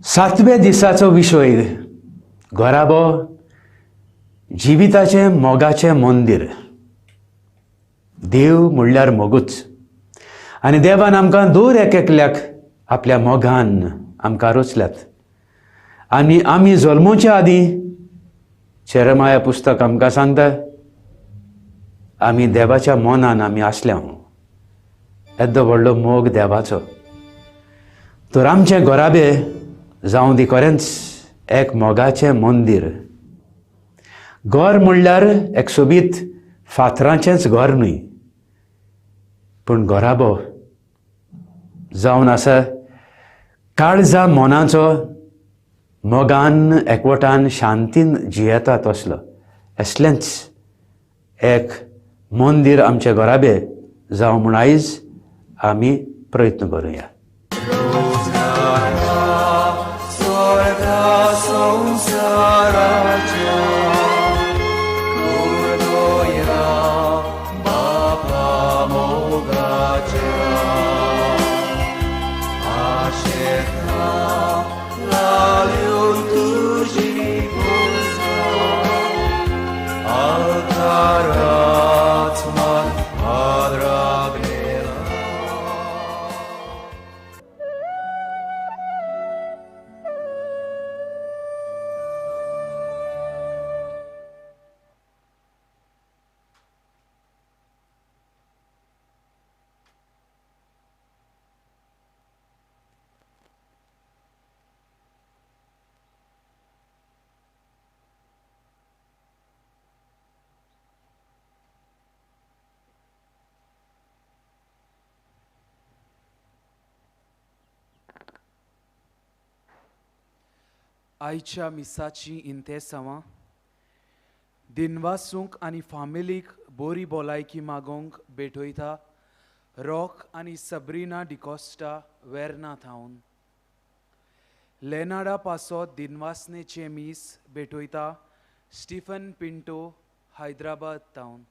सातव्या दिसाचो विशय घराबो जिविताचें मोगाचें मंदीर. देव म्हणल्यार मोगूच आनी देवान आमकां दर एक एकल्याक आपल्या मोगान आमकां रचल्यात. आनी आमी जल्मोच्या आदीं जेरेमाया पुस्तक आमकां सांगता आमी देवाच्या मनान आमी आसल्या. येदो व्हडलो मोग देवाचो. तर आमचें घराबे जावं दी खरेंच एक मोगाचें मंदीर. घर म्हणल्यार एक सोबीत फातराचेंच घर न्हय, पूण घराबो जावन आसा काळजा मनाचो मोगान एकवटान शांतीन जियेता तसलो असलेंच एक मंदीर आमचे घराबे जावं म्हूण आयज आमी प्रयत्न करुया. आयच्या मिसाची इंतेसांवां दिनवासूंक आनी फामिलीक बोरी भलायकी मागोवंक भेटयता रॉक आनी सबरीना डिकॉस्टा वेर्ना थावन. लेनाडा पासो दिनवासनेचें मीस भेटयता स्टीफन पिंटो हैदराबाद थावन.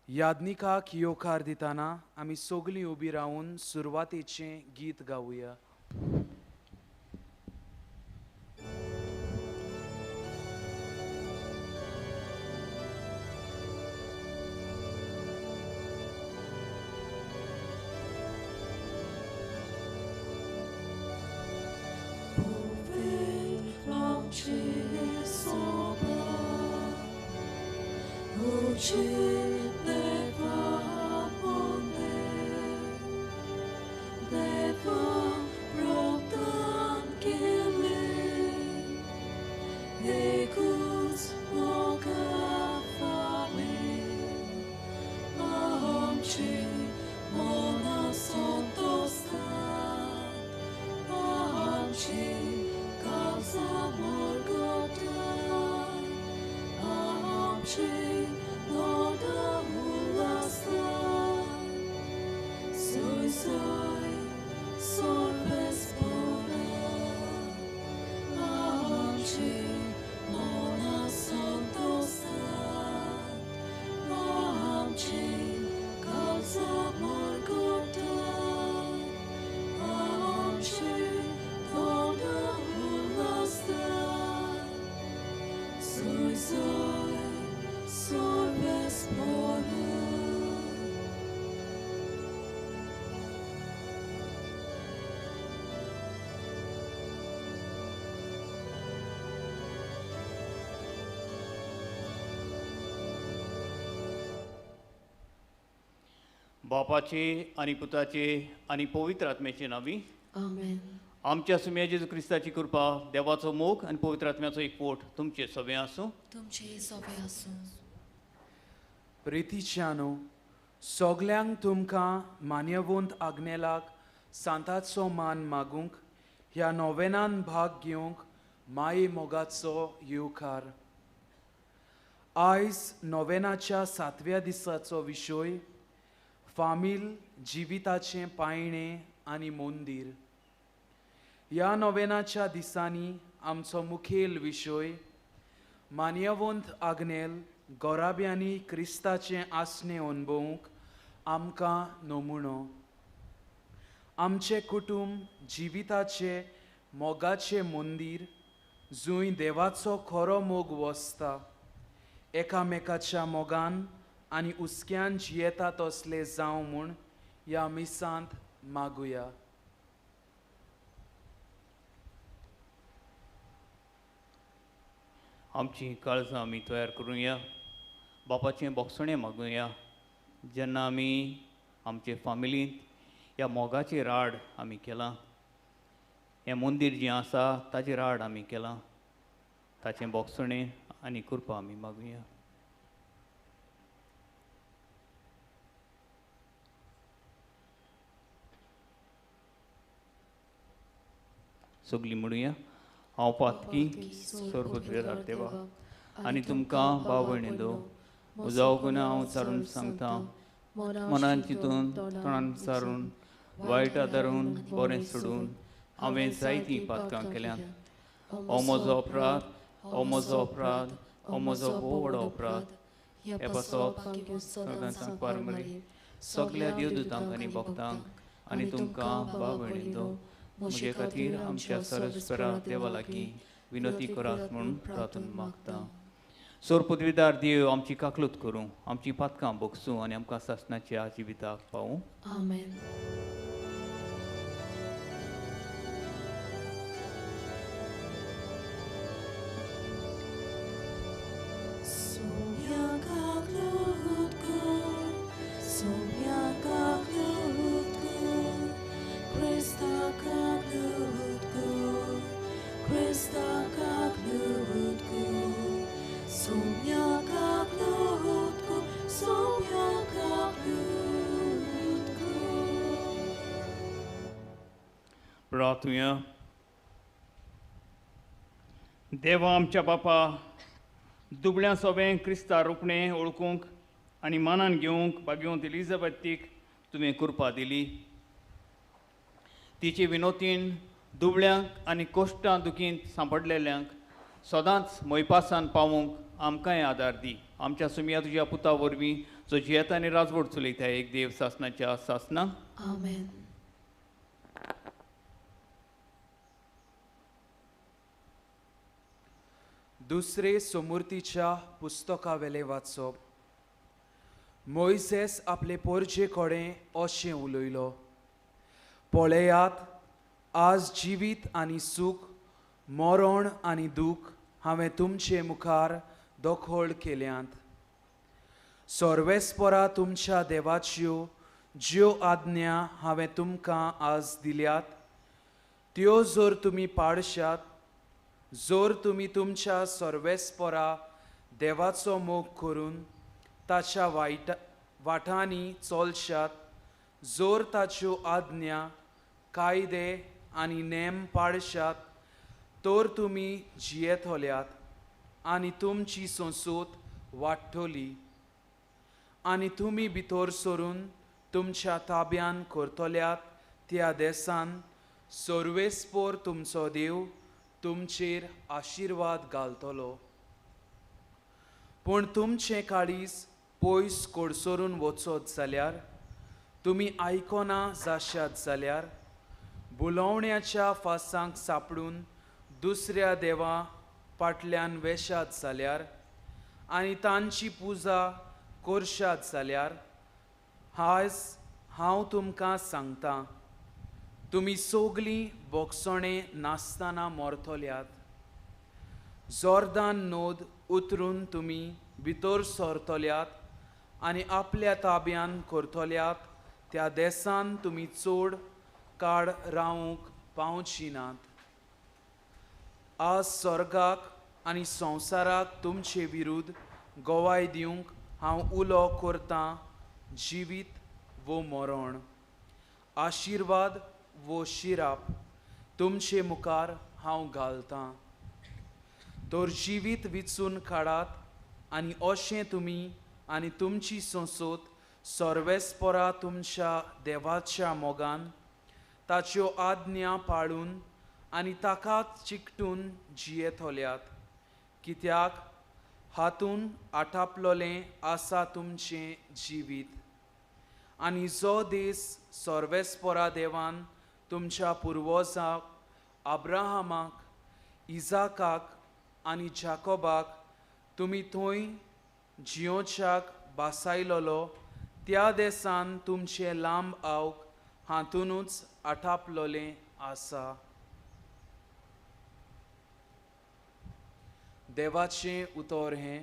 यादनिकाक येवकार दितना आमी सगळीं उबी रावन सुरवातेचें गीत गावया. बापाचे आनी पुताचे आनी पवित्र आत्म्याचे नांवी आमेन. आमच्या सुम्या जेजू क्रिस्ताची कृपा, देवाचो मोग आनी पवित्र आत्म्याचो एकवट तुमचे सगळे आसूं. तुमचे सगळे आसूं. प्रितीच्यानो, सगल्यांक तुमकां मान्यवंत आग्नेलाक सांताचो मान मागूंक ह्या नोवेनान भाग घेवंक माये मोगाचो येवकार. आयज नोवेनाच्या सातव्या दिसाचो विशय फामील जिविताचें पायणें आनी मंदीर. ह्या नोवेनाच्या दिसांनी आमचो मुखेल विशय मान्यवंत आग्नेल गोराब्यांनी क्रिस्ताचें आसणें अणभवूंक आमकां नमुनो. आमचें कुटुंब जिविताचें मोगाचें मंदीर जंय देवाचो खरो मोग वसता, एकामेकाच्या मोगान आनी हुस्क्यान जियेता तसले जावं म्हूण ह्या मिसांत मागुया. आमची काळजां आमी तयार करुया, बापाचें बोगसणें मागुया. जेन्ना आमी आमचे फामिलींत ह्या मोगाचेर आड आमी केलां, हें मंदीर जें आसा ताचेर आड आमी केलां, ताचें बोगसणें आनी कृपा आमी मागुया. सगळीं म्हणुया, हांव पातकी सर्वपदवेदार देवा आनी तुमकां भाव भयणींनो म्हजो गुन्यांव हांव सारून सांगता, मनान चिंतून तोंडान सारून वायट आदारून बरें सोडून हांवें जायतीं पातकां केल्यांत. हो म्हजो अपराध, हो म्हजो अपराध, हो म्हजो भोव व्हडो अपराध. हे पासप सगळ्यांक सांगपार मरे सगल्या देवदूतांक आनी भक्तांक आनी तुमकां भाव भयणींनो म्हजे खातीर आमच्या सरस्परा देवा लागीं विनती करात म्हूण प्रार्थना मागता. सोर पदवीदार देव आमची काकलूत करूं, आमची पातकां भोगसूं आनी आमकां सासणाच्या जिविताक पावूं. आमेन. प्रार्थुया. देवा आमच्या बापा, दुबळ्या सोबें क्रिस्ता रोखणें ओळखूंक आनी मानान घेवंक भाग्यवंत एलिजाबेथीक तुवें कृपा दिली. तिचे विनोतीन दुबळ्यांक आनी कोश्टां दुखींत सांपडलेल्यांक सदांच मोयपासान पावूंक आमकांय आदार दी. आमच्या सुमया तुज्या पुता वरवीं जो जियेता आनी राजवट चलयता, एक देव सासणाच्या सासना. आमेन. दुसरे सोमुर्तीच्या पुस्तकावेलें वाचप. मोयसेस आपले पोरजे कडेन अशें उलयलो, पळयात आज जिवीत आनी सूख, मरण आनी दूख हांवें तुमचे मुखार दखल केल्यांत. सर्वेस्परा तुमच्या देवाच्यो ज्यो आज्ञा हांवें तुमकां आज दिल्यात त्यो जर तुमी पाळशात, जर तुमी तुमच्या सर्वेस्परा देवाचो मोग करून ताच्या वाटांनी चलशात, जर ताच्यो आज्ञा कायदे आनी नेम पाळशात, तर तुमी जियेतल्यात आनी तुमची संसद वाडटली आनी तुमी भितर सरून तुमच्या ताब्यान करतल्यात त्या देसान सर्वेस्पोर तुमचो देव तुमचेर आशिर्वाद घालतलो. पूण तुमचें काळीज पयस कडसरून वचत जाल्यार, तुमी आयकना जाशात जाल्यार, बुलोवण्याच्या फासांक सापडून दुसऱ्या देवा फाटल्यान वेशात जाल्यार आनी तांची पुजा करशात जाल्यार, आयज हांव तुमकां सांगता, तुमी सगळीं बोगसणें नासतना मरतल्यात. जोर्दान नद उतरून तुमी भितर सरतल्यात आनी आपल्या ताब्यान करतल्यात त्या देसान तुमी चड काळ रावंक पावची नात. आज स्वर्गाक आनी संवसाराक तुमचे विरुद्ध गवाय दिवंक हांव उलो करतां, जिवीत वो मरण, आशिर्वाद वो शिराप तुमचे मुखार हांव घालतां. तर जिवीत विचून काडात आनी अशें तुमी आनी तुमची संसद सर्वेस्परा तुमच्या देवाच्या मोगान ताच्यो आज्ञा पाळून आनी ताका चिकटून जियेतल्यात, कित्याक हातून आटापलोलें आसा तुमचें जिवीत. आनी जो दीस सर्वेस्परा देवान तुमच्या पुर्वजाक अब्राहमाक, इजाकाक आनी जाकोबाक तुमी थंय जियोच्याक बासायलोलो त्या देसान तुमचें लांब आवक हातूनच आठापलोलें आसा. देवाचें उतर हें.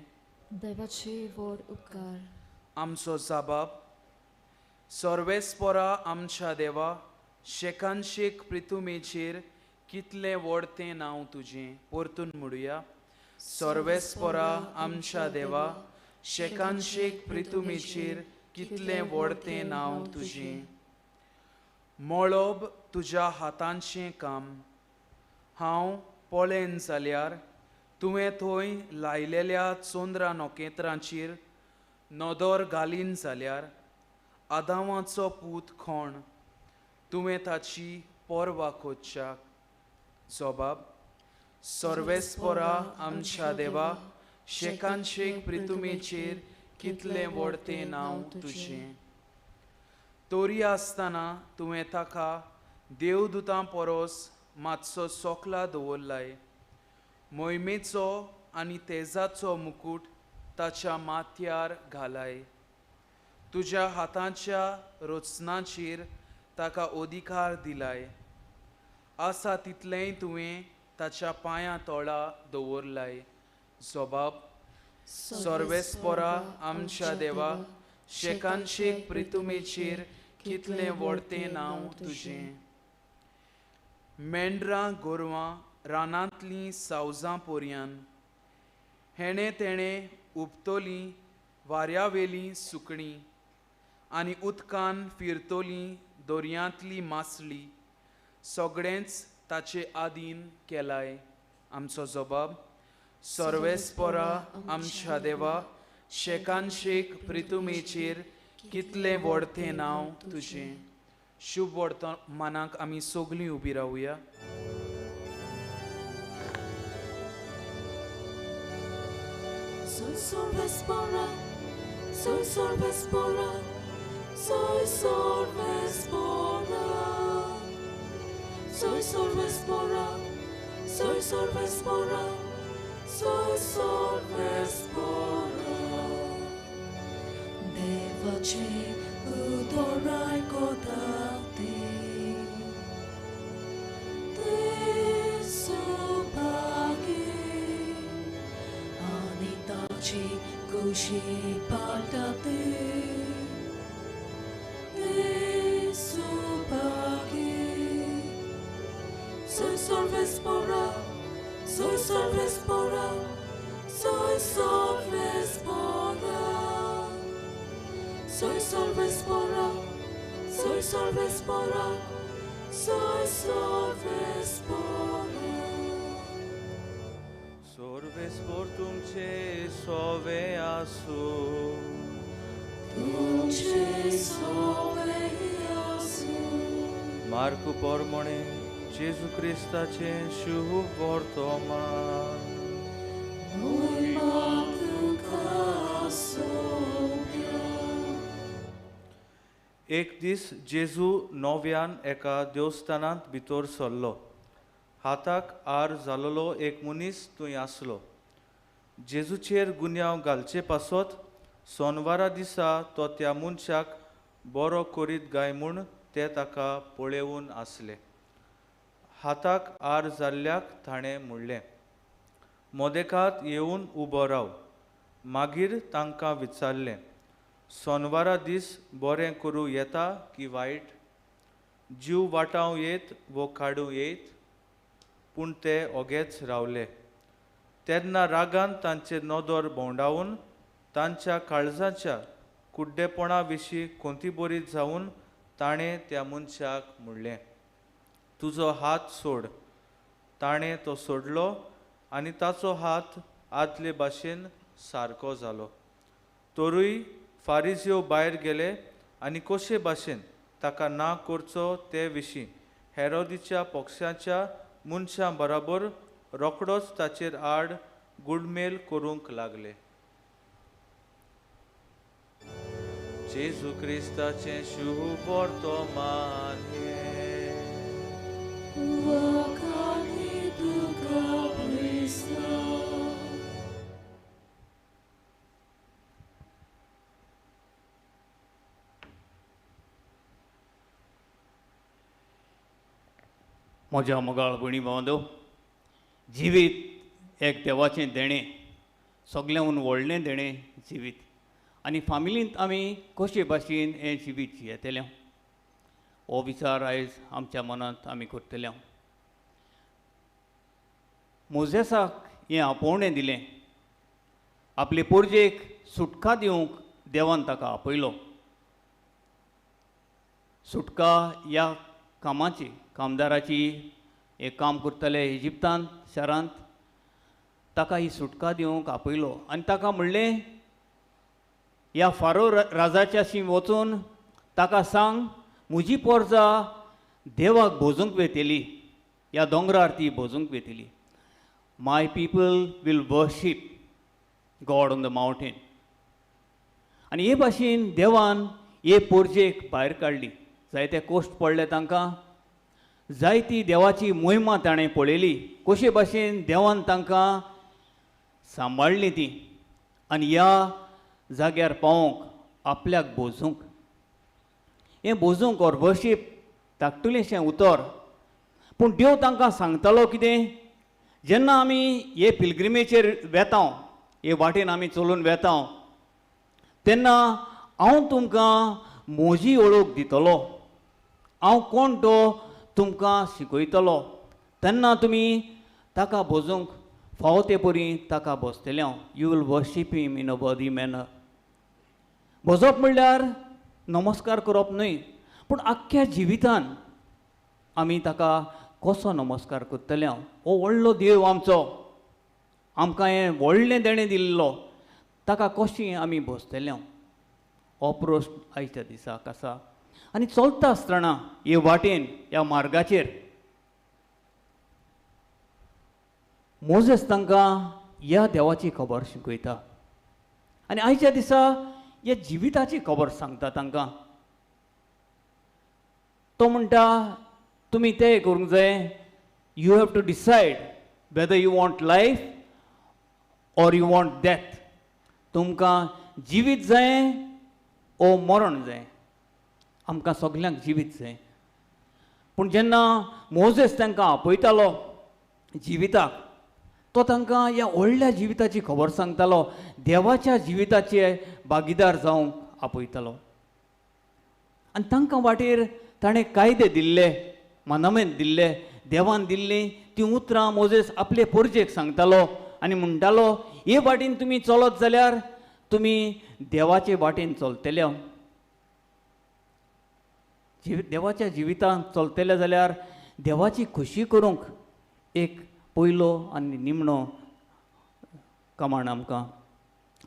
देवाचे व्हड उपकार. आमचो जाबाब. सर्वेस्पोरा आमच्या देवा, शेकानशेक प्रितुमेचेर कितलें व्हड तें नांव तुजें. परतून म्हणुया. सर्वेस्पोरा आमच्या देवा, शेकानशेक प्रितुमेचेर कितलें व्हड तें नांव तुजें. मळब तुज्या हातांचें काम, हांव पळयन जाल्यार तुवें थंय लायलेल्या चंद्रा नखेत्रांचेर नदर घालीन जाल्यार आदामाचो पूत कोण, तुवें ताची पर्वा कोच्च्याक. जबाब. सर्वेस्पोरा आमच्या देवा, शेकानशेक प्रितुमेचेर कितलें व्हड तें नांव तुजें. तरी आसतना तुवें ताका देवदूतां परस मातसो सोकला दवरलाय, मोहिमेचो आनी तेजाचो मुकूट ताच्या माथ्यार घालाय. तुज्या हाताच्या रचनाचेर ताका अधिकार दिलाय, आसा तितलेंय तुवें ताच्या पांयां तोळा दवरलाय. जबाब. सर्वेस्पोरा आमच्या देवा, शेकानशेक प्रितुमेचेर कितलें व्हड तें नांव तुजें. मेंढरां गोरवां रानांतलीं सावजां पोरयान, हेणें तेणें उबतलीं वाऱ्यावेलीं सुकणीं आनी उदकान फिरतलीं दर्यांतली मासळी, सगळेंच ताचे आदीन केलाय. आमचो जबाब. सर्वेस्पोरा आमच्या देवा, शेकानशेक प्रितुमेचेर कितलें व्हड तें नांव तुजें. शुभ वर्तमानाक आमी सगळीं उबी रावया. Soy sorvespora, soy sorvespora, soy sorvespora, soy sorvespora, soy sorvespora, soy sorvespora. Devache udorai kodate, desubage. Kushi paltate, desubage. Soy sorvespora, soy sorvespora, soy sorvespora, soy sorvespora, soy sorvespora, soy sorvespora. Sorvespor तुमचे सोवे आसूं, तुमचे सोवे आसूं. मार्कू पोरमणे जेजू क्रिस्ताचें शुभ वर्तमान. मोहिमा तुका सोब्या. एक दीस जेजू नव्यान एका देवस्थानांत भितर सरलो. हाताक आर जालोलो एक मनीस थंय आसलो. जेजूचेर गुन्यांव घालचे पासत सोनवारा दिसा तो त्या मनशाक बरो करीत काय म्हूण ते ताका पळोवन आसले. हाताक आर जाल्ल्याक ताणें म्हणलें, मोदेकात येवन उबो राव. मागीर तांकां विचारलें, सोनवारा दीस बरें करूं येता की वायट? जीव वाटावं येत वो काडूं येत? पूण ते ओगेच रावले. तेन्ना रागान तांचे नदर भोंवडावन तांच्या काळजाच्या कुड्डेपणा विशीं कोंतीबरीत जावन ताणें त्या मनशाक म्हणलें, तुजो हात सोड. ताणें तो सोडलो आनी ताचो हात आदले भाशेन सारको जालो. तरूय फारिजियो भायर गेले आनी कशे भाशेन ताका ना करचो ते विशीं हेरोदीच्या पक्षाच्या मनशां बराबर रोखडोच ताचेर आड गुडमेल करूंक लागले. जेजू क्रिस्ताचें शुभ वर्तमान हें. म्हज्या मोगाळ भयणी भावंदो, जिवीत एक देवाचें देणें, सगळ्यांहून व्हडलें देणें जिवीत. आनी फामिलींत आमी कशे भाशेन हें जिवीत जियेतले हो विचार आयज आमच्या मनांत आमी करतले. मोजेसाक हें आपोवणें दिलें, आपले पोरजेक सुटका दिवंक देवान ताका आपयलो. सुटका ह्या कामाची, कामदाराची, हें काम करतले इजिप्तांत शारांत, ताका ही सुटका दिवंक आपयलो. आनी ताका म्हणलें, ह्या फारो राजाच्याशी वचून ताका सांग, म्हजी पोरजा देवाक भोजूंक वेतली, ह्या दोंगरार ती भोजूंक वेतली. My people will worship God on the mountain. आनी हे भाशेन देवान हे पोरजेक भायर काडली. जायते कोश्ट पडले तांकां, जायती देवाची मोहिमा ताणें पळयली, कशे भाशेन देवान तांकां सांबाळ्ळी ती आनी ह्या जाग्यार पावोवंक, आपल्याक भोजूंक. हें भोजूंक ऑर वर्शीप धाकटुलेंशें उतर, पूण देव तांकां सांगतालो कितें, जेन्ना आमी हे पिलग्रिमेचेर वेता, हे वाटेन आमी चलून वेता, तेन्ना हांव तुमकां म्हजी वळख दितलो, हांव कोण तो तुमकां शिकयतलो, तेन्ना तुमी ताका भोजूंक फावो ते परी ताका बसतले. हांव you will worship him in a worthy manner. भोजप म्हणल्यार नमस्कार करप न्हय, पूण आख्ख्या जिवितान आमी ताका कसो नमस्कार करतले. हांव हो व्हडलो देव आमचो, आमकां हें व्हडलें देणें दिल्लो, ताका कशी आमी बसतले. हांव हो प्रस्न आयच्या दिसाक आसा. आनी चलता आसतना हे वाटेन, ह्या मार्गाचेर मोजेस तांकां ह्या देवाची खबर शिकयता आनी आयच्या दिसा ह्या जिविताची खबर सांगता तांकां. तो म्हणटा, तुमी तें करूंक जाय, you have to decide whether you want life or you want death. तुमकां जिवीत जाय ओ मरण जाय. आमकां सगल्यांक जिवीत जाय. पूण जेन्ना मोजेस तांकां आपयतालो जिविताक, तो तांकां ह्या व्हडल्या जिविताची खबर सांगतालो, देवाच्या जिविताचे भागीदार जावंक आपयतालो. आनी तांकां वाटेर ताणें कायदे दिल्ले, मानमेंत दिल्ले, देवान दिल्लीं तीं उतरां मोजेस आपले पोरजेक सांगतालो आनी म्हणटालो, हे वाटेन तुमी चलत जाल्यार तुमी देवाचे वाटेन चलतले. देवाच्या जिवितांत चलतले जाल्यार देवाची खुशी करूंक एक पयलो आनी निमणो कमांड आमकां,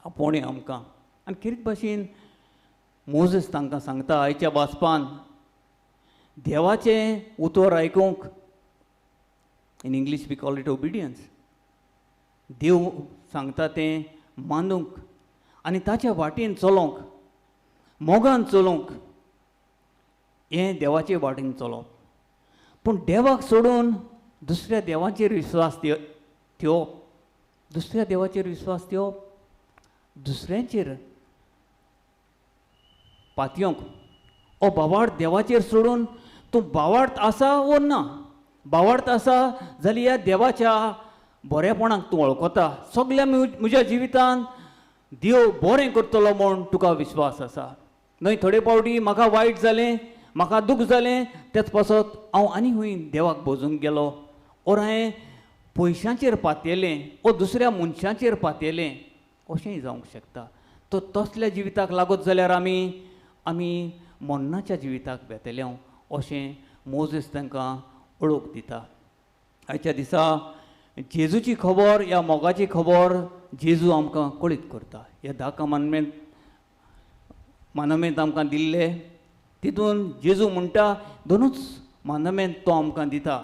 आपोवणें आमकां. आनी खेरीत भाशेन मोजेस तांकां सांगता आयच्या वाचपान, देवाचें उतर आयकूंक, in English we call it obedience, देव सांगता तें मानूंक आनी ताच्या वाटेन चलोवंक, मोगान चलोवंक, हें देवाचे वाटेन चलोवप. पूण देवाक सोडून दुसऱ्या देवाचेर विस्वास ठेवप, दुसऱ्या देवाचेर विस्वास ठेवप, दुसऱ्यांचेर पातयोंक, ओ भावार्थ देवाचेर सोडून तूं भावार्थ आसा वो ना, भावार्थ आसा जाल्यार ह्या देवाच्या बरेपणाक तूं वळखता, सगल्या म्हज्या जिवितांत देव बरें करतलो म्हूण तुका विस्वास आसा. न्हय थोडे फावटी म्हाका वायट जालें, म्हाका दूख जालें, तेच पासत हांव आनी खंय देवाक भोजूंक गेलो, ओर हांवें पयशांचेर पातयेलें ओ दुसऱ्या मनशांचेर पातयेलें, अशेंय जावंक शकता. तो तसल्या जिविताक लागत जाल्यार आमी आमी मरणाच्या जिविताक वेतले अशें मोजेस तांकां वळख दिता. आयच्या दिसा जेजूची खबर, ह्या मोगाची खबर जेजू आमकां कळीत करता. ह्या धा कमांडमेंट मानमेंत आमकां दिल्ले, तितून जेजू म्हणटा दोनूच मानमेंत तो आमकां दिता.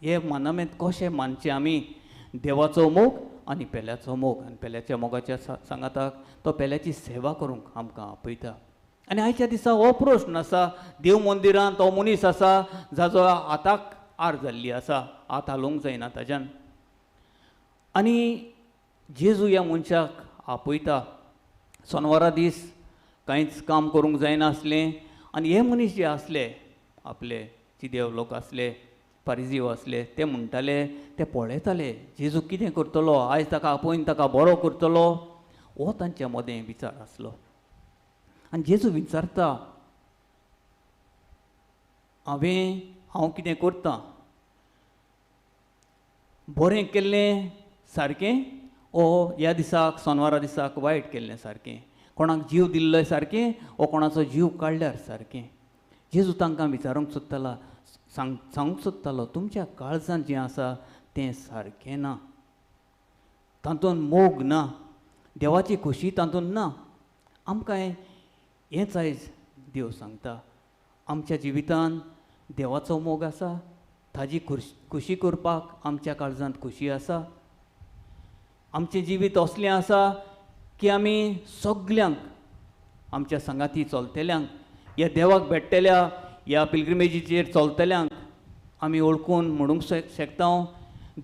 हे मानमेंत कशें मानचें आमी, देवाचो मोग आनी पेल्याचो मोग, आनी पेल्याच्या मोगाच्या सांगाताक तो पेल्याची सेवा करूंक आमकां आपयता. आनी आयच्या दिसा हो प्रश्न आसा, देव मंदिरांत तो मनीस आसा जाचो हाताक आर जाल्ली आसा, हात हालोवंक जायना ताज्यान, आनी जेजू ह्या मनशाक आपयता. सोनवारा दीस कांयच काम करूंक जायनासलें आनी हे मनीस जे आसले आपले चिदेव लोक आसले, फारिजीव आसले ते म्हणटाले, ते पळयताले जेजू कितें करतलो, आयज ताका आपोवन ताका बरो करतलो, हो तांच्या मदें विचार आसलो. आनी जेजू विचारता, हांव कितें करतां, बरें केल्लें सारकें ओ ह्या दिसाक सोनवारा दिसाक वायट केल्लें सारकें, कोणाक जीव दिल्लो सारकें ओ कोणाचो जीव काडल्यार सारकें. जेजू तांकां विचारूंक सोदतालो, सांगूंक सोदतालो, तुमच्या काळजांत जें आसा तें सारकें ना, तातूंत मोग ना, देवाची खोशी तातूंत ना. आमकां हेंच आयज देव सांगता, आमच्या जिवितांत देवाचो मोग आसा, ताजी खोशी करपाक आमच्या काळजांत खोशी आसा. आमचें जिवीत असलें आसा की आमी सगल्यांक, आमच्या सांगाती चलतल्यांक, ह्या देवाक भेटतल्या, ह्या पिलग्रिमेजीचेर चलतल्यांक आमी वळखून म्हणूंक शकता,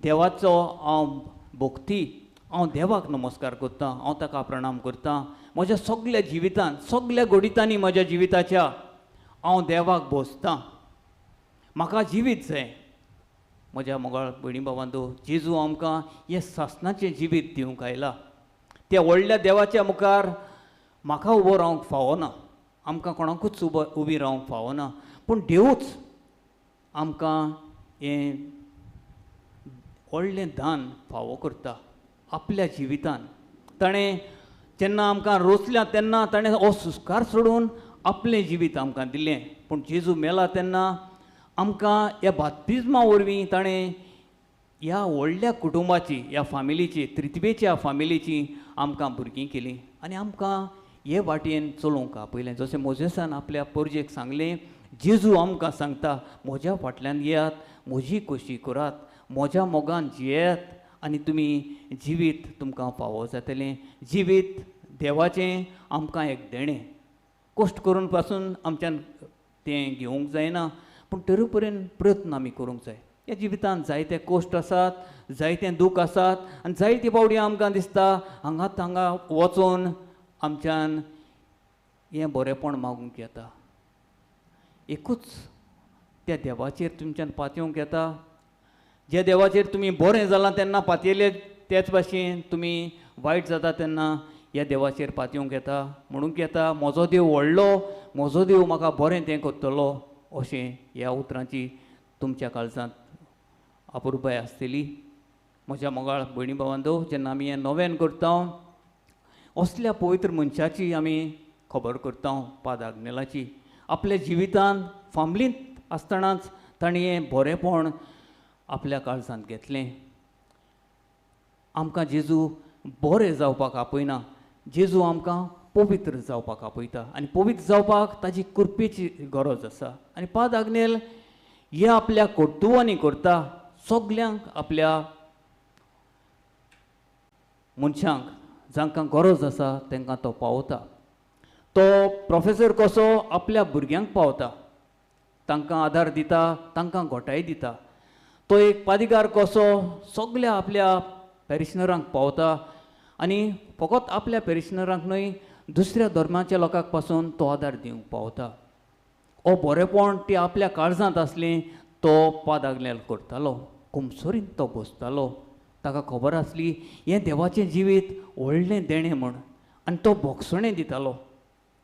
देवाचो हांव भक्ती, हांव देवाक नमस्कार करतां, हांव ताका प्रणाम करतां, म्हज्या सगल्या जिवितांत, सगल्या घडितांनी म्हज्या जिविताच्या हांव देवाक भोसतां, म्हाका जिवीत जाय. म्हज्या मोगाळ भयणी भावांनो, जेजू आमकां हें सासणाचें जिवीत दिवंक आयला. त्या व्हडल्या देवाच्या मुखार म्हाका उबो रावंक फावना, आमकां कोणाकूच उबी रावंक फावना, पूण देवूच आमकां हें व्हडलें दान फावो करता आपल्या जिवितान. ताणें जेन्ना आमकां रोचल्या तेन्ना ताणें हो सुस्कार सोडून आपलें जिवीत आमकां दिलें. पूण जेजू मेला तेन्ना आमकां ह्या बाप्तिज्मा वरवीं ताणें ह्या व्हडल्या कुटुंबाची, ह्या फामिलीची, त्रित्वेच्या फामिलीची आमकां भुरगीं केलीं आनी आमकां हे वाटेन चलोवंक आपयलें. जशें मोजेसान आपल्या पोरजेक सांगलें, जेजू आमकां सांगता, म्हज्या फाटल्यान येयात, म्हजी खोशी करात, म्हज्या मोगान जियेयात आनी तुमी जिवीत तुमकां फावो जातलें. जिवीत देवाचें आमकां एक देणें, कश्ट करून पासून आमच्यान तें घेवंक जायना, पूण तरी पर्यंत प्रयत्न आमी करूंक जाय. ह्या जिवितांत जायते कश्ट आसात, जायते दूख आसात आनी जायते पावटी आमकां दिसता हांगा थांगा वचून आमच्यान हें बरेंपण मागूंक येता. एकूच त्या देवाचेर तुमच्यान पातयेवंक येता. ज्या देवाचेर तुमी बरें जालां तेन्ना पातयेले, तेच भाशेन तुमी वायट जाता तेन्ना ह्या देवाचेर पातयेवंक येता, म्हणूंक येता म्हजो देव व्हडलो, म्हजो देव म्हाका बरें तें करतलो, अशें ह्या उतरांची तुमच्या काळजांत अपुरबाय आसतली. म्हज्या मोगाळ भयणी भावांनो, जेन्ना आमी हें नव्यान करता, असल्या पवित्र मनशाची आमी खबर करता, पाद आग्नेलाची. आपल्या जिवितांत फामिलींत आसतनाच ताणें हें बरेंपण आपल्या काळजांत घेतलें. आमकां जेजू बरें जावपाक आपयना, जेजू आमकां पवित्र जावपाक आपयता आनी पवित्र जावपाक ताजी कृपेची गरज आसा. आनी पाद आग्नेल हे आपल्या कर्तुवांनी करता, सगल्यांक आपल्या मनशांक जांकां गरज आसा तांकां तो पावता. तो प्रोफेसर कसो आपल्या भुरग्यांक पावता, तांकां आदार दिता, तांकां घोटाय दिता. तो एक पादिगार कसो सगल्या आपल्या पॅरिशनरांक पावता आनी फकत आपल्या पॅरिशनरांक न्हय, दुसऱ्या धर्माच्या लोकांक पासून तो आदार दिवंक पावता. हो बरेंपण ती आपल्या काळजांत आसली तो पाद आग्नेल करतालो, कुमसोरीन तो बसतालो. ताका खबर आसली हें देवाचें जिवीत व्हडलें देणें म्हूण आनी तो भोगसणें दितालो.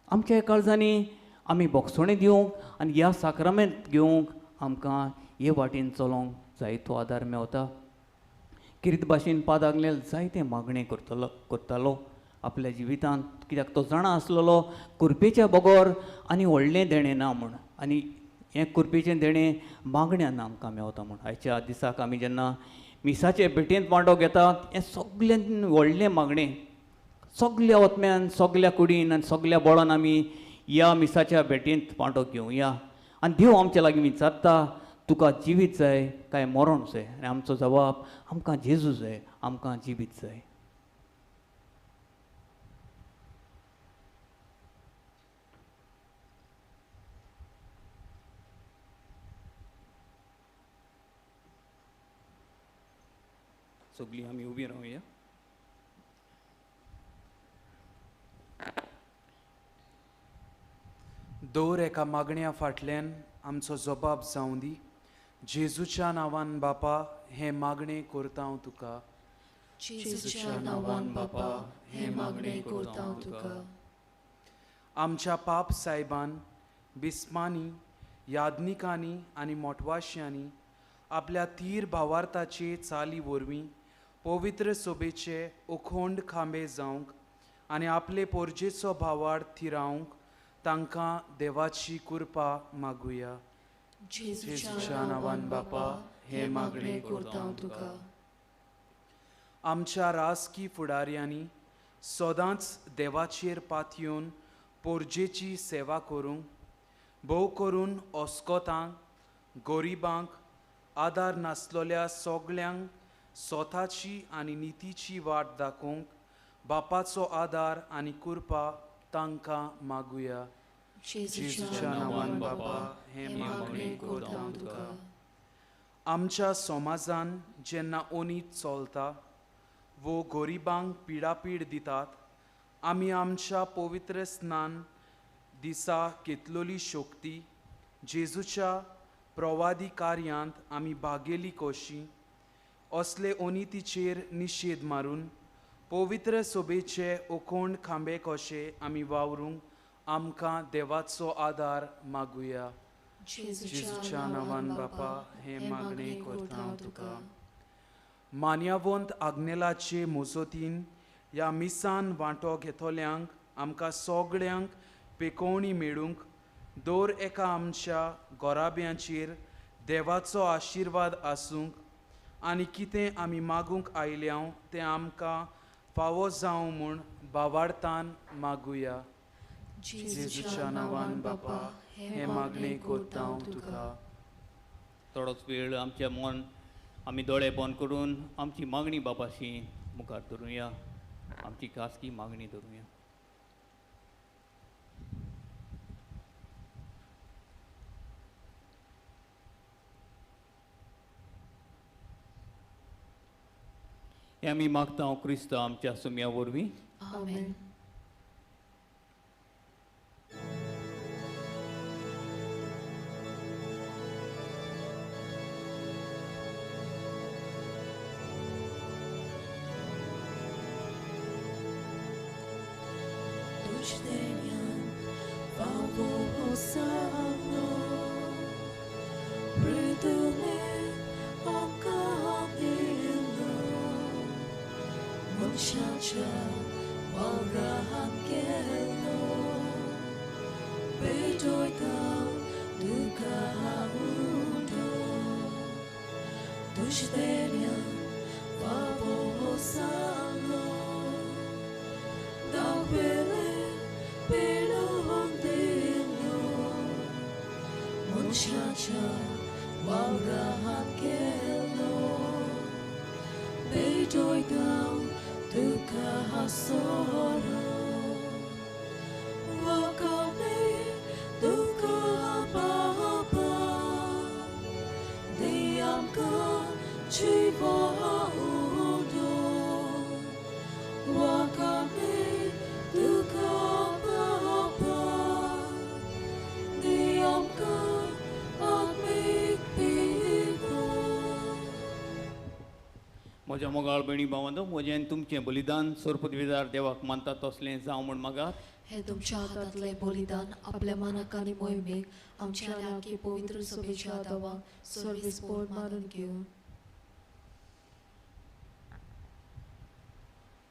आमच्या काळजांनी आमी भोगसणें दिवंक आनी ह्या साक्रामेंत घेवंक आमकां हे वाटेन चलोवंक जायतो आदार मेवता. किरीत भाशेन पाद आग्नेल जायतें मागणें करतालो आपल्या जिवितांत, कित्याक तो जाणा आसलेलो कुरपेच्या बगर आनी व्हडलें देणें ना म्हूण, आनी हें कुरपेचें देणें मागण्यान आमकां मेवता म्हूण. आयच्या दिसाक आमी जेन्ना मिसाचे भेटेंत वांटो घेतात, हें सगळ्यान व्हडलें मागणें, सगल्या ओतम्यान, सगल्या कुडीन आनी सगल्या बळान आमी ह्या मिसाच्या भेटेंत वांटो घेवया. आनी देव आमच्या लागीं विचारता, तुका जिवीत जाय काय मरण जाय? आनी आमचो जवाब, आमकां जेजू जाय, आमकां जिवीत जाय. सगळीं आमी उबी रावया. दर एका मागण्या फाटल्यान आमचो जबाब जावं दी. जेजूच्या नांवान बापा हें मागणें करता हांव तुका. जेजूच्या नांवान बापा हें मागणें करता हांव तुका. आमच्या पाप सायबान, बिस्मांनी, याज्ञिकांनी आनी मोटवाश्यांनी आपल्या थीर भावार्थाचे चाली वरवीं पवित्र सोबेचे अखोंड खांबे जावंक आनी आपले पोरजेचो भावार्थ थिरावंक तांकां देवाची कृपा मागुया. जेजूच्या नांवान बापा हें मागणें करता हांव तुका. आमच्या राजकी फुडाऱ्यांनी सदांच देवाचेर पातयेवन पोरजेची सेवा करूंक, भोव करून अस्कोतांक, गरिबांक, आदार नासलेल्या सगळ्यांक स्वताची आनी नितीची वाट दाखोवंक बापाचो आदार आनी कृपा तांकां मागुया. जेजूच्या नांवान बापा हें मागणें करता हांव तुका. आमच्या समाजान जेन्ना ओनीत चलता वो गरिबांक पिडापीड दितात, आमी आमच्या पवित्र स्नान दिसा घेतलेली शक्ती जेजूच्या प्रवादी कार्यांत आमी भागेली कशी असले ओनितीचेर निशेध मारून पवित्र सोबेचे ओकोंड खांबे कशे आमी वावरूंक आमकां देवाचो आदार मागुया. जेजूच्या नांवान बापा हें मागणें करता हांव तुका. मान्यावंत आग्नेलाचे मोजोतीन ह्या मिसान वांटो घेतल्यांक आमकां सगळ्यांक पेकोवणी मेळूंक दर एका आमच्या गोराब्यांचेर देवाचो आशिर्वाद आसूंक आनी कितें आमी मागूंक आयल्या तें आमकां फावो जावं म्हूण भावार्थान मागुया. जेजूच्या नांवान बापा हें मागणें करता हांव तुका. थोडोच वेळ आमचें मन आमी दोळे बंद करून आमची मागणी बापाशी मुखार धरुया, आमची खासगी मागणी धरुया. हें आमी मागता क्रिस्त आमच्या सुम्या वरवीं. आमेन. म्हज्या मोगाळ भयणी भावांनो, म्हजें आनी तुमचें बलिदान सोरपदवीदार देवाक मानता तसलें जावं म्हूण मागात. हें तुमच्या हातांतलें बलिदान आपल्या मनाक आनी मोहिमेक आमच्या आनी पवित्र सभेच्या देवाक सर्वीस बोर्ड मारून घेवन.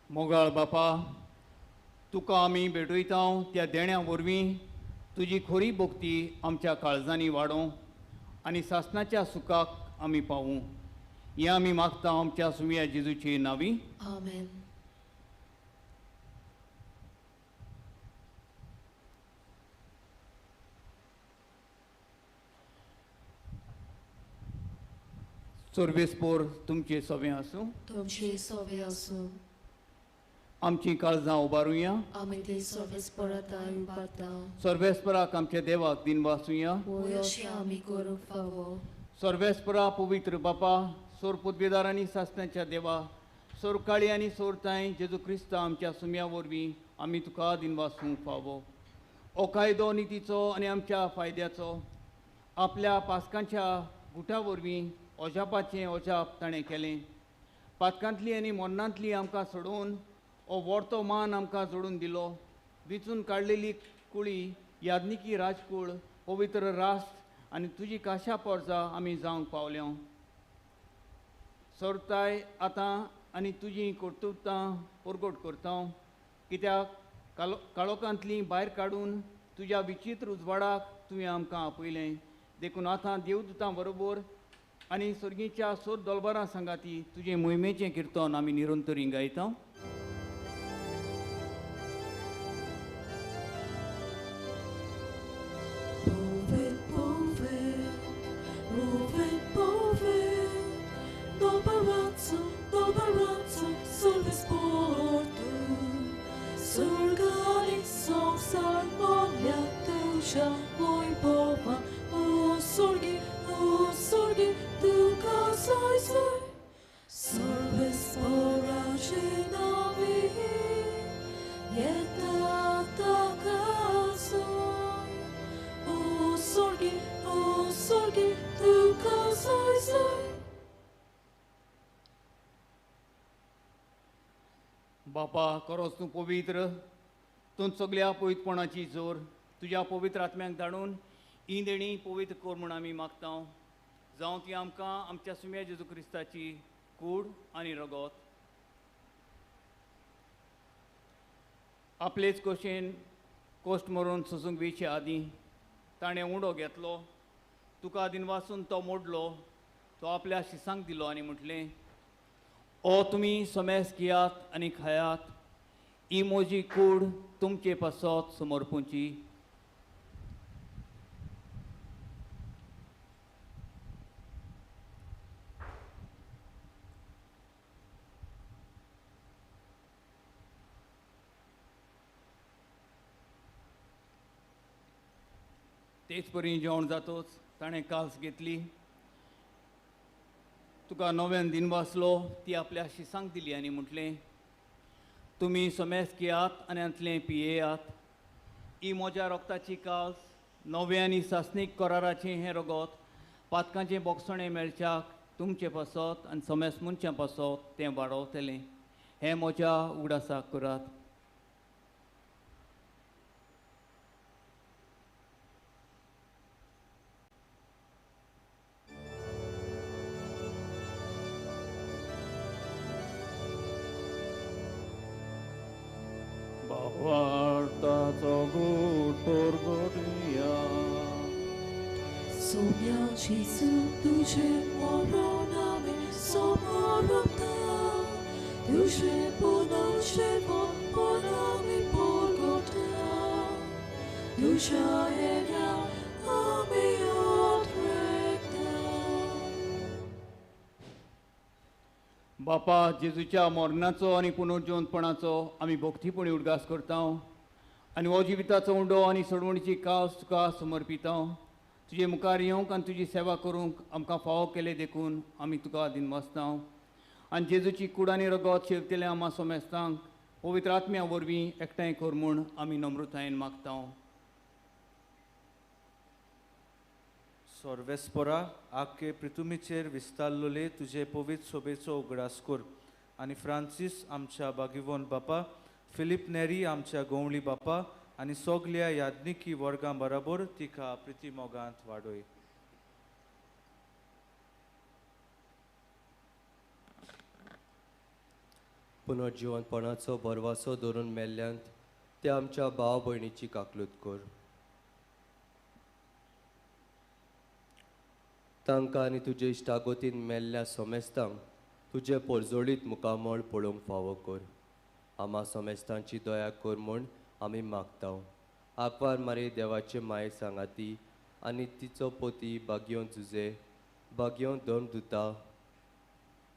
मोगाळ बापा, तुका आमी भेटयता त्या देण्या वरवीं तुजी खरी भक्ती आमच्या काळजांनी वाडोवं आनी सासणाच्या सुखाक आमी पावूं, हें आमी मागता आमच्या सुम्या जेजूचे नांवी. आमेन. सर्वेस्पोर तुमचे सवे आसूं. तुमचे सवे आसूं. आमची काळजां उबारुया. आमी ती सर्वेस्पराक उबारता. सर्वेस्पराक आमच्या देवाक दिनवासुया. वय अशें आमी करूंक फावो. सर्वेस्परा पवित्र बापा, सोर पदवेदार आनी सासणाच्या देवा, सोर काळी आनी सोर तांय जेजू क्रिस्त आमच्या सुम्या वरवीं आमी तुका दिनवासूंक फावो. हो कायदो नितीचो आनी आमच्या फायद्याचो आपल्या पासकांच्या गुटा वरवीं अजापाचें अजाप ताणें केलें. पातकांतली आनी मरणांतली आमकां सोडोवन हो वर्तो मान आमकां जोडून दिलो. विचून काडलेली कुळी, याज्ञिकी राजकूळ, पवित्र राष्ट्र आनी तुजी काशा पोरजा आमी जावंक पावल्या. सोरताय आतां आनी तुजी कर्तुत्वां परगट करता, कित्याक काळोखांतली भायर काडून तुज्या विचित्र उजवाडाक तुवें आमकां आपयलें. देखून आतां देवदूतां बरोबर आनी सर्गीच्या सोद दोलबारां सांगाती तुजें मोहिमेचें किर्तन आमी निरंतरी गायता. बापा, खरोच तूं पवित्र, तूं सगल्या पवित्रपणाची जोर. तुज्या पवित्र आत्म्याक धाडून ही देणी पवित्र कर म्हूण आमी मागता. जावं ती आमकां आमच्या सुम्या जेजू क्रिस्ताची कूड आनी रगत. आपलेच कशेन कोश्ट मरून सोसूंक वेचे आदीं ताणें उंडो घेतलो, तुका दिनवासून तो मोडलो, तो आपल्या शिसांक दिलो आनी म्हटलें, ओ तुमी समेस घेयात आनी खायात, ही म्हजी कूड तुमचे पासत समर्पूची. तेच परी जेवण जातोच ताणें कास घेतली, तुका नव्यान दिनवासलो, ती आपल्या शिसांक दिली आनी म्हटलें, तुमी समेस घेयात आनी हांतलें पियेयात, ही म्हज्या रोगताची कास, नवें आनी सासणीक कराराचें हें रगत पातकांचें बोगसणें मेळच्याक तुमचें पासत आनी समेस मनशां पासत तें वाडवतलें. हें म्हज्या उगडासाक करात. भावार्थाचो गूट परगटुया. सोम्या जेजू तुजें मरण आमी समर्पता, तुजें पुनर्जीवनपण आमी परगटा, तुज्या येण्या आमी अत्रेकता. बापा, जेजूच्या मरणाचो आनी पुनर्जीवनपणाचो आमी भक्तीपणी उडगास करता आनी हो जिविताचो उंडो आनी सोडवणीची कास तुका समर्पिता. तुजे मुखार येवंक आनी तुजी सेवा करूंक आमकां फावो केले देखून आमी तुका दिनवासता. आनी जेजूची कूड आनी रगत शेवतले आमा सोमेस्तांक पवित्र आत्म्या वरवीं एकठांय कर म्हूण आमी नम्रतायेन मागता. सर्वेस्परा, आख्खे पृथुमीचेर विस्तारलेले तुजे पवित्र सोबेचो उगडास कर आनी फ्रांसीस आमच्या बागिवोन बापा, फिलीप नेरी आमच्या गोवळी बापा आनी सगल्या याज्ञिकी वर्गां बराबर तिका प्रिती मोगांत वाडय. पुनर्जिवनपणाचो भरवासो धरून मेल्ल्यांत त्या आमच्या भाव भयणीची काकलूत कर. तांकां आनी तुजे इश्टागोतीन मेल्ल्या सोमेस्तांक तुजे परजोळीत मुखामळ पळोवंक फावो कर. आमा सोमेस्तांची दया कर म्हूण आमी मागता. आंकवार मारी देवाचे माये सांगाती आनी तिचो पोती बागयोन जुजे, बागयोन धर्मदुता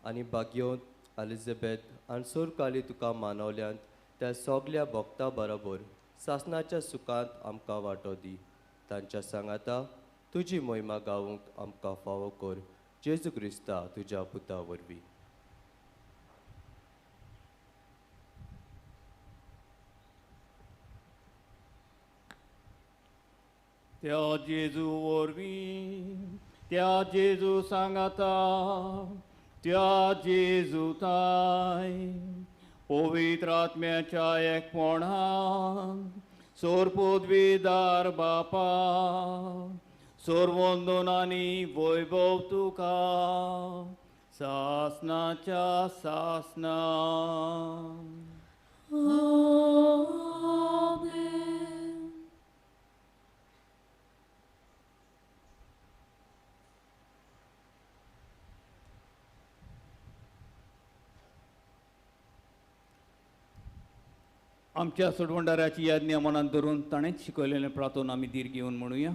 आनी बागयोन एलिझाबेथ आनी सोरकाली तुका मानवल्यांत त्या सगल्या भक्तां बरोबर सासणाच्या सुखांत आमकां वांटो दी. तांच्या सांगाता तुजी मोहिमा गावूंक आमकां फावो कर. जेजू क्रिस्ता तुज्या पुता वरवीं. त्या जेजू वरवीं, त्या जेजू सांगाता त्या जेजू ताय पवित्र आत्म्याच्या एकपणान सोरपोदवीदार बापा सोरवंदन आनी वैभव तुका सासनाच्या सासना. आमेन. आमच्या सोडवणदाराची याज्ञा मनात धरून ताणेंच शिकयलेलें प्रार्थना आमी धीर घेवन म्हणुया.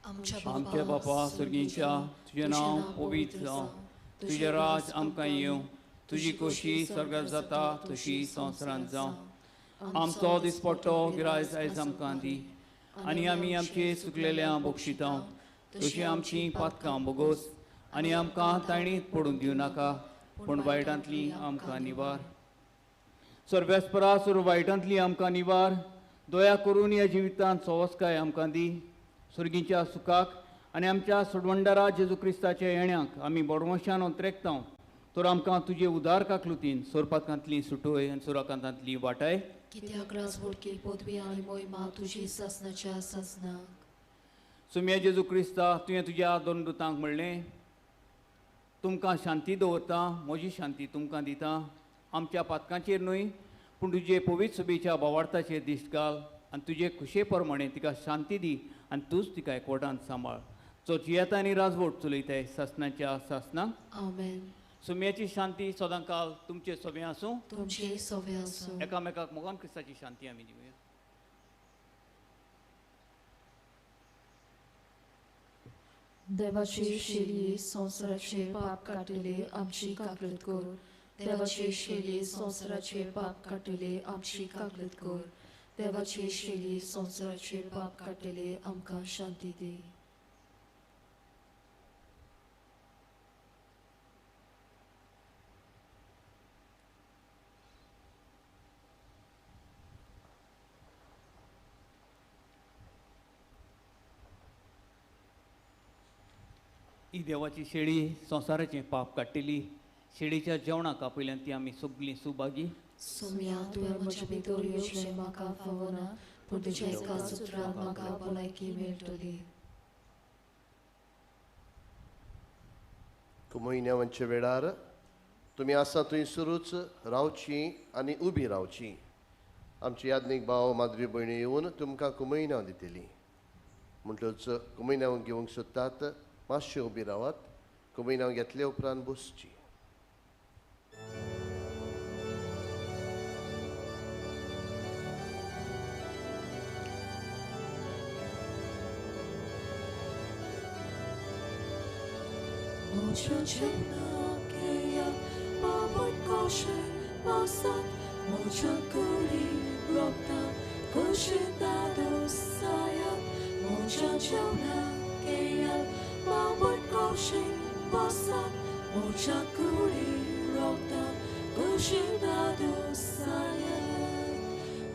आमच्या बापा स्वर्गीच्या, तुजें नांव पवित्र जावं, तुजें राज आमकां येवं, तुजी खोशी स्वर्गात जाता तशी संवसारांत जावं. आमचो दिसपट्टो गिरायस आयज आमकां दी आनी आमी आमचे चुकलेल्या बक्षितां तशी आमची पातकां बोगोस आनी आमकां ताणीत पडून दिवं नाका, पूण वायटांतली आमकां निवार. सर्वेस्परा सर्व वायटांतली आमकां निवार. दया करून ह्या जिवितांत सवस्काय आमकां दी. सुर्गीच्या सुखाक आनी आमच्या सोडवणदारा जेजू क्रिस्ताच्या येण्याक आमी बोडवंशान अंतरेकता तर आमकां तुजे उदार काकलुतीन सोरपाकांतली सुटोय आनी सुराकांतांतली वाटाय. कित्याक राजवडकी पदवी आनी मोहिमा तुजी सासनाच्या सासनाक. सुम्या जेजू क्रिस्ता, तुवें तुज्या दोन दुतांक म्हणलें, तुमकां शांती दवरता, म्हजी शांती तुमकां दिता. आमच्या पातकांचेर न्हय पूण तुजे पवित्र सभेच्या भावार्थाचेर दिश्ट घाल आनी तुजे खुशे प्रमाणे तिका शांती दी आनी तूंच तिका एकवटान सांबाळ. जो जियेता आनी राजवट चलयताय सासनाच्या सासनाक. आमेन. सुम्याची शांती सदांकाल तुमचे सोबें आसूं, तुमचे सोबें आसूं. एकामेकाक मोगान क्रिस्ताची शांती आमी दिवया. देवाची शेली संवसाराचे पाप काडटले आमची काकलत कर. देवाची शेली संवसाराचे पाप काडटले आमची काकलत कर. देवाची शेली संवसाराचे पाप काडटले आमकां शांती दी. ही देवाची शेळी संवसाराचें पाप काडटली. शेळीच्या जेवणाक आपयल्यान ती आमी सगळीं सुभागी. सोम्या, तुवें म्हज्या भितर येवचें म्हाका फावना, पूण तुज्या एका सुत्रान म्हाका भलायकी मेळटली. म्हयन्याच्या वेळार तुमी आसा थंयसरूच रावची आनी उबी रावची. आमची याज्ञीक भाव माधवी भयणी येवन तुमकां कुमयनांव दितली. म्हणटच कुमयनांव घेवंक सोदतात मातशें उबी रावात. कुमयनांव घेतले उपरांत बसची.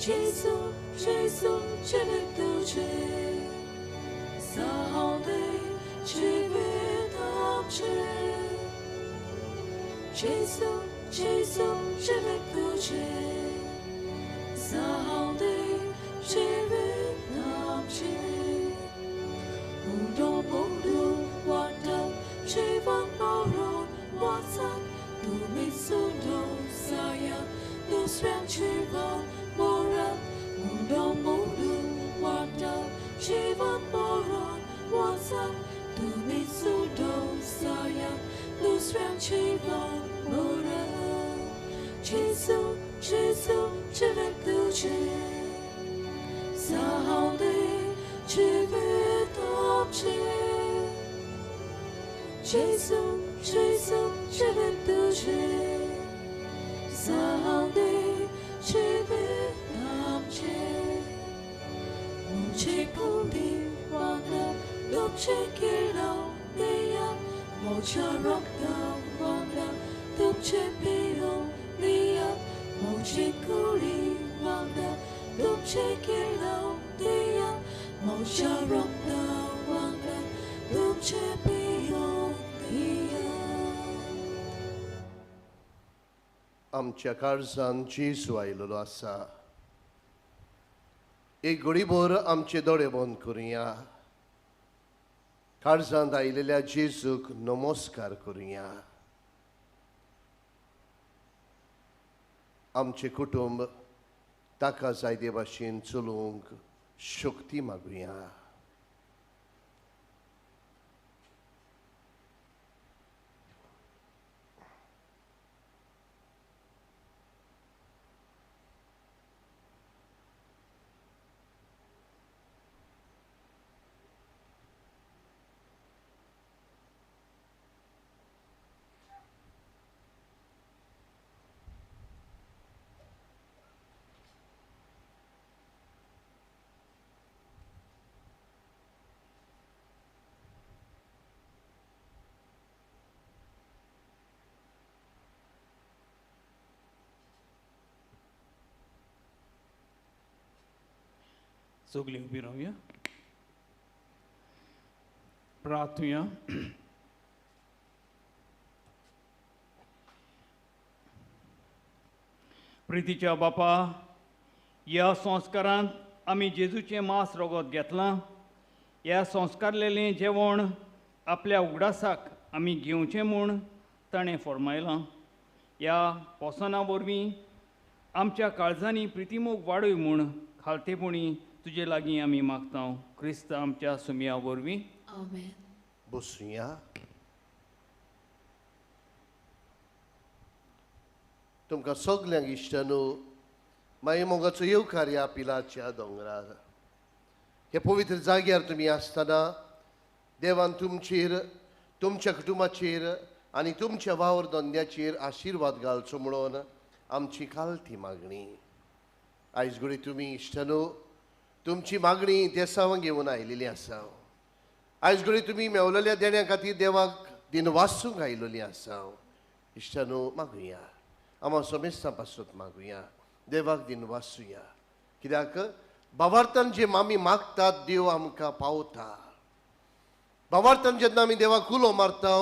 Gesù, Gesù, ci Gesù, Gesù, je vais toucher. Zahande, je vais namche. Undo mundu wata, jivan moron wasa, tu mitsundo saya, nusram jivan moran. Undo mundu wata, jivan moron wasa, tu mitsundo saya, nusram jivan moran. Gesù, Gesù, je vais toucher. Zahande, je vais t'obcher. Gesù, Gesù, je vais toucher. Zahande, je vais t'obcher. Muche pundi wanda, dupche kilo deya, mocha rokta wanda, dupche pio deya, moche kuri wanda, dupche kilo deya, mocha rokta wanda, dupche pio. आमच्या काळजान जेजू आयलेलो आसा. एक घडीभर आमचे दोळे बंद करुया, काळजांत आयिल्ल्या जेजूक नमस्कार करुया. आमचें कुटुंब ताका जाय ते भाशेन चलोवंक शक्ती मागुया. सगळीं उबी रावया, प्रार्थुया. प्रितीच्या बापा, ह्या संस्कारांत आमी जेजूचें मांस रगत घेतलां. ह्या संस्कारलेलें जेवण आपल्या उगडासाक आमी घेवचें म्हूण ताणें फर्मायलां. ह्या पोसना वरवीं आमच्या काळजांनी प्रितीमोग वाडय म्हूण खालतेपणी तुजे लागीं आमी मागता, क्रिस्त आमच्या सुमया वरवीं. आमेन. बसुया. तुमकां सगल्यांक इश्टांनो मागीर मोगाचो येवकार ह्या पिलाच्या दोंगरार. हे पवित्र जाग्यार तुमी आसतना देवान तुमचेर, तुमच्या कुटुंबाचेर आनी तुमच्या वावर धंद्याचेर आशिर्वाद घालचो म्हणून आमची खालती मागणी. आयज घडये तुमी इश्टांनो तुमची मागणी देसावां घेवन आयिल्ली आसा. आयज घडये तुमी मेवलेल्या देण्या खातीर देवाक दिनवासूंक आयिल्ली आसा. इश्टांनो मागुया, आमा सोमेस्तां पासून मागुया, देवाक दिनवासुया. कित्याक बावार्थान जे आमी मागतात देव आमकां पावता. बावार्थान जेन्ना आमी देवाक उलो मारता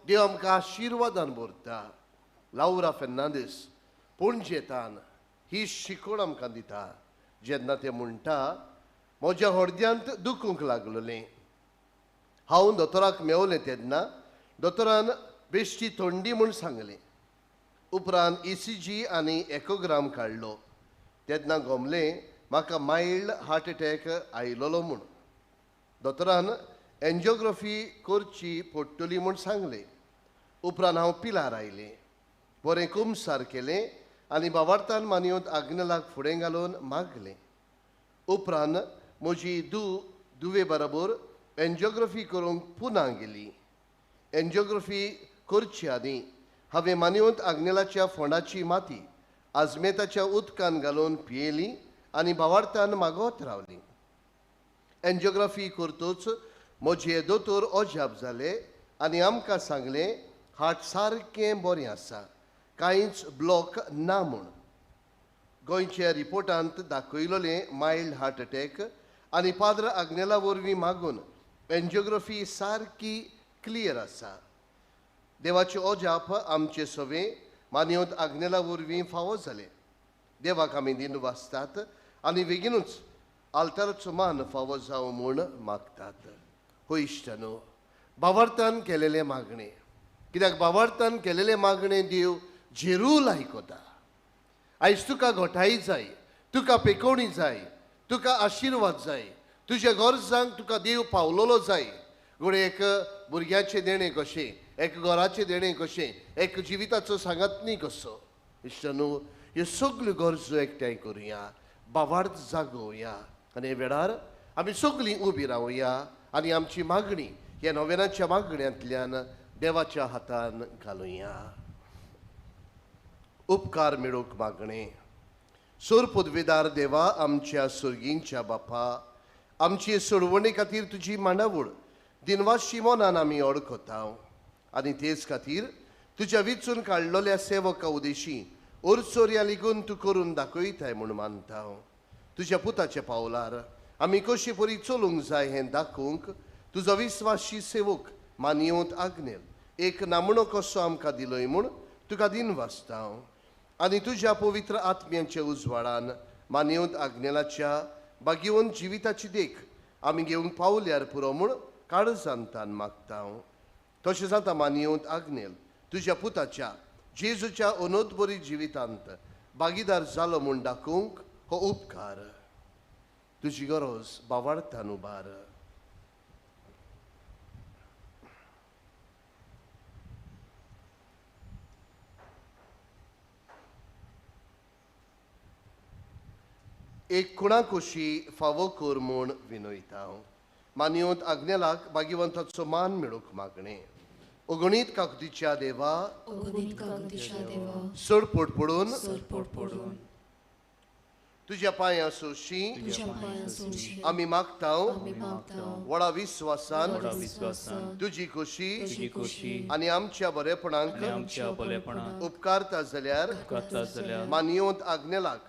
देव आमकां आशिर्वादान भरता. लावरा फेर्नांदीस पणजेतान ही शिकवण आमकां दिता जेन्ना ते म्हणटा, म्हज्या हळद्यांत दुखूंक लागलें. हांव दोतोराक मेवलें तेन्ना दोतोरान बेश्टी थंडी म्हूण सांगलें. उपरांत ECG आनी एकोग्राम काडलो तेन्ना गोमलें म्हाका मायल्ड हार्ट एटॅक आयिल्लो म्हूण. दोतोरान एन्जियोग्राफी करची पडटली म्हूण सांगलें. उपरांत हांव पिलार आयलें, बरें कुमसार केलें आनी बावार्थान मानयत आग्नेलाक फुडें घालून मागलें. उपरांत म्हजी दुवे बरोबर एन्जियोग्राफी करूंक पुना गेली. एन्जियोग्राफी करचे आदीं हांवें मानयत आग्नेलाच्या फोंडाची माती आजमेताच्या उदकान घालून पियेली आनी बावार्थान मागत रावली. एन्जियोग्राफी करतूच म्हजे दोतोर अजाप जाले आनी आमकां सांगलें हार्ट सारकें बरें आसा, कांयच ब्लॉक ना म्हूण. गोंयच्या रिपोर्टांत दाखयलेलें मायल्ड हार्ट अटॅक आनी पाद्र आग्नेला वरवीं मागून एन्जियोग्राफी सारकी क्लियर आसा. देवाचें अजाप आमचे सवे मानयत आग्नेला वरवीं फावो जालें. देवाक आमी दिन वाचतात आनी बेगीनूच आल्ताराचो मान फावो जावं म्हूण मागतात. हो इश्टानो, बावार्थान केलेलें मागणें, कित्याक बावार्थान केलेलें मागणें देव जेरूल आयकता. आयज तुका घोटाय जाय, तुका पेकोवणी जाय, तुका आशिर्वाद जाय, तुज्या गरजांक तुका देव पावलोलो जाय. घडये एक भुरग्याचें देणें कशें, एक घराचें देणें कशें, एक जिविताचो सांगात न्ही कसो. इश्टानो, ह्यो सगल्यो गरजो एकठांय करुया, बावार्थ जागोवया आनी हे वेळार आमी सगळीं उबी रावया आनी आमची मागणी ह्या नोवेनाच्या मागण्यांतल्यान देवाच्या हातान घालुया. उपकार मेळोवंक मागणें. सोर पदवेदार देवा, आमच्या सर्गींच्या बापा, आमची सोडवणे खातीर तुजी मांडावळ दिनवाशी मनान आमी ओळखता आनी तेच खातीर तुज्या विचून काडलेल्या सेवका उदेशी ओरचोरया लिगून तूं करून दाखयताय म्हूण मानता. तुज्या पुताच्या पावलार आमी कशी परी चलूंक जाय हें दाखोवंक तुजो विस्वाशी सेवक मानयत आग्नेल एक नामणो कसो आमकां दिलोय म्हूण तुका दिन वाचता. आनी तुज्या पवित्र आत्म्यांच्या उजवाडान मानयेवंत आग्नेलाच्या बागेवन जिविताची देख आमी घेवंक पावल्यार पुरो म्हूण काळजांतान मागता. तशें जाता मानयेवंत आग्नेल तुज्या पुताच्या जेजूच्या अनोदबरी जिवितांत भागीदार जालो म्हूण दाखोवंक हो उपकार तुजी गरज बावाडतान उबार. एक कुणाकुशी फावो कर म्हूण विनयता. मानयेवंत आग्नेलाक भाग्यवंताचो मान मेळूंक मागणें. अगणीत काकुतीच्या देवा सरपोट पडून तुज्या पांयां सोशी आमी मागता व्हडा विस्वासान तुजी खोशी आनी आमच्या बरेपणाक उपकारता जाल्यार मानयेवंत आग्नेलाक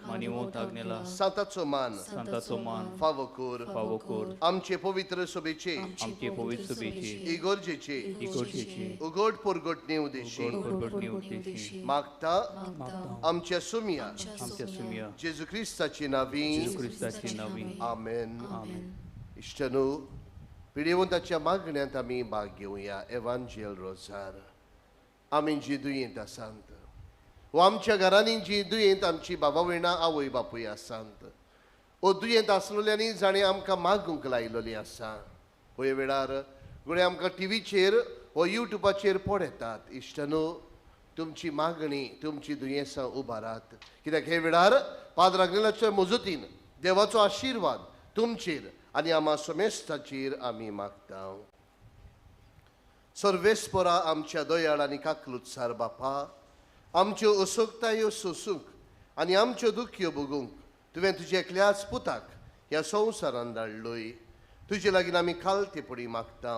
सांताचो मान फावो कर. आमचे पवित्र सभेचे इगर्जेचे उगड परगटणे उद्देशी मागता आमच्या सुमिया जेजू क्रिस्ताची नावी. आमेन. इश्टनू पिडेवंताच्या मागण्यांत आमी भाग घेवया. एवांजेल रोजार आमी जी दुयेंत आसात वो आमच्या घरांनी जी दुयेंत आमची बाबा भयणां आवय बापूय आसात वो दुयेंत आसलेल्यांनी जाणें आमकां मागूंक लायलेली आसा हय वेळार गुणे आमकां टिवीचेर वो युट्यूबाचेर पळयतात. इश्टनू तुमची मागणी तुमची दुयेंसां उबारात कित्याक हे वेळार पाद्र आग्नेलाच्या मजतीन देवाचो आशिर्वाद तुमचेर आनी आमा समेस्ताचेर आमी मागता. सर्वेस्परा आमच्या दयाळ आनी काकलुत्सार बापा आमच्यो असोकतायो सोसूंक आनी आमच्यो दुख्यो भोगूंक तुवें तुज्या एकल्याच पुताक ह्या संवसारान धाडलोय. तुजे लागीं आमी खालतेपणी मागता.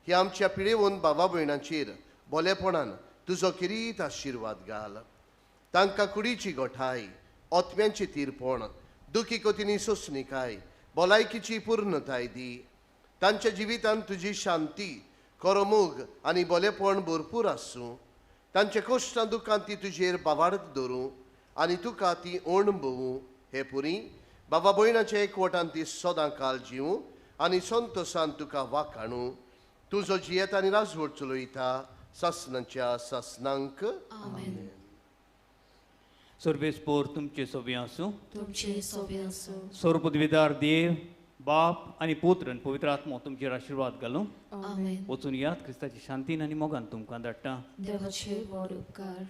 ह्या आमच्या पिडेवन बाबा भयणांचेर बोलेपणान तुजो किरीत आशिर्वाद घाल. तांकां कुडीची गोठाय ओतम्यांची तिरपण दुखी कोतीनी सोंसणीकाय भलायकीची पूर्णताय दी. तांच्या जिवितांत तुजी शांती करमूग आनी बोलेपण भरपूर आसूं. तांच्या कश्टां दुखान ती तुजेर बावाडत दवरूं आनी तुका ती अणभवूं. हे पुरी बाबा भयणाच्या एकवटान ती सदां काल जिवूं आनी संतोसान तुका वाखाणूं. तुजो जियेत आनी राजवट चलयता सासनाच्या सासनांक. आमेन. सर्वेस्पोर तुमचे सोबे आसूं. सर्वपदवीदार देव बाप आनी पुत्र आनी पवित्र आत्मो तुमचेर आशिर्वाद घालूं. वचून यात क्रिस्ताची शांतीन आनी मोगान तुमकां धाडटा. देवाचे व्हड उपकार.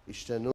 इश्टनू